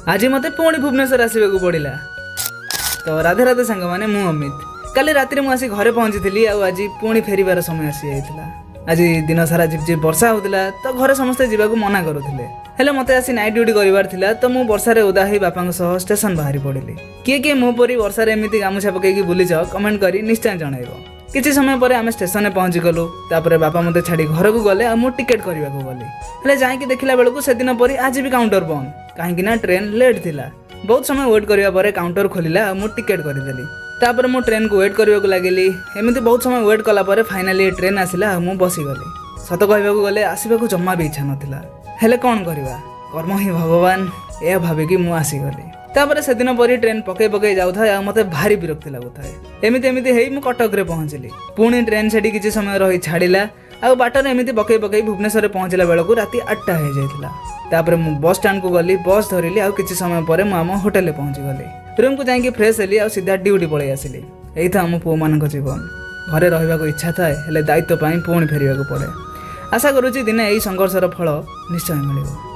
ଆଜି ମୋତେ ପୁଣି ଭୁବନେଶ୍ୱର ଆସିବାକୁ ପଡ଼ିଲା। ତ ରାଧେ ରାଧେ ସାଙ୍ଗମାନେ, ମୁଁ ଅମିତ। କାଲି ରାତିରେ ମୁଁ ଆସି ଘରେ ପହଞ୍ଚିଥିଲି ଆଉ ଆଜି ପୁଣି ଫେରିବାର ସମୟ ଆସିଯାଇଥିଲା। ଆଜି ଦିନ ସାରା ଝିପଝିପ ବର୍ଷା ହେଉଥିଲା, ତ ଘରେ ସମସ୍ତେ ଯିବାକୁ ମନା କରୁଥିଲେ। ହେଲେ ମୋତେ ଆସି ନାଇଟ୍ ଡ୍ୟୁଟି କରିବାର ଥିଲା, ତ ମୁଁ ବର୍ଷାରେ ଓଦା ହେଇ ବାପାଙ୍କ ସହ ଷ୍ଟେସନ ବାହାରି ପଡ଼ିଲି। କିଏ କିଏ ମୋ ପରି ବର୍ଷାରେ ଏମିତି ଗାମୁଛା ପକେଇକି ବୁଲିଛ, କମେଣ୍ଟ କରି ନିଶ୍ଚୟ ଜଣାଇବ। କିଛି ସମୟ ପରେ ଆମେ ଷ୍ଟେସନରେ ପହଞ୍ଚିଗଲୁ। ତାପରେ ବାପା ମୋତେ ଛାଡ଼ି ଘରକୁ ଗଲେ ଆଉ ମୁଁ ଟିକେଟ୍ କରିବାକୁ ଗଲି। ହେଲେ ଯାଇକି ଦେଖିଲା ବେଳକୁ ସେଦିନ ପରି ଆଜି ବି କାଉଣ୍ଟର ବନ୍ଦ, କାହିଁକି ନା ଟ୍ରେନ୍ ଲେଟ୍ ଥିଲା। ବହୁତ ସମୟ ୱେଟ୍ କରିବା ପରେ କାଉଣ୍ଟର ଖୋଲିଲା ଆଉ ମୁଁ ଟିକେଟ୍ କରିଦେଲି। ତାପରେ ମୁଁ ଟ୍ରେନ୍କୁ ୱେଟ୍ କରିବାକୁ ଲାଗିଲି। ଏମିତି ବହୁତ ସମୟ ୱେଟ୍ କଲା ପରେ ଫାଇନାଲି ଟ୍ରେନ୍ ଆସିଲା ଆଉ ମୁଁ ବସିଗଲି। ସତ କହିବାକୁ ଗଲେ ଆସିବାକୁ ଜମା ବି ଇଚ୍ଛା ନଥିଲା, ହେଲେ କ'ଣ କରିବା, କର୍ମ ହିଁ ଭଗବାନ, ଏହା ଭାବିକି ମୁଁ ଆସିଗଲି। ତାପରେ ସେଦିନ ପରି ଟ୍ରେନ୍ ପକେଇ ପକେଇ ଯାଉଥାଏ ଆଉ ମୋତେ ଭାରି ବିରକ୍ତି ଲାଗୁଥାଏ। ଏମିତି ଏମିତି ହେଇ ମୁଁ କଟକରେ ପହଞ୍ଚିଲି। ପୁଣି ଟ୍ରେନ୍ ସେଠି କିଛି ସମୟ ରହି ଛାଡ଼ିଲା ଆଉ ବାଟରେ ଏମିତି ପକେଇ ପକେଇ ଭୁବନେଶ୍ୱରରେ ପହଞ୍ଚିଲା ବେଳକୁ ରାତି 8ଟା ହେଇଯାଇଥିଲା। ତାପରେ ମୁଁ ବସ୍ ଷ୍ଟାଣ୍ଡକୁ ଗଲି, ବସ୍ ଧରିଲି ଆଉ କିଛି ସମୟ ପରେ ମୁଁ ଆମ ହୋଟେଲରେ ପହଞ୍ଚିଗଲି। ରୁମ୍କୁ ଯାଇକି ଫ୍ରେଶ୍ ହେଲି ଆଉ ସିଧା ଡ୍ୟୁଟି ପଳେଇ ଆସିଲି। ଏଇ ତ ଆମ ପୁଅମାନଙ୍କ ଜୀବନ। ଘରେ ରହିବାକୁ ଇଚ୍ଛା ଥାଏ, ହେଲେ ଦାୟିତ୍ୱ ପାଇଁ ପୁଣି ଫେରିବାକୁ ପଡ଼େ। ଆଶା କରୁଛି ଦିନେ ଏଇ ସଂଘର୍ଷର ଫଳ ନିଶ୍ଚୟ ମିଳିବ।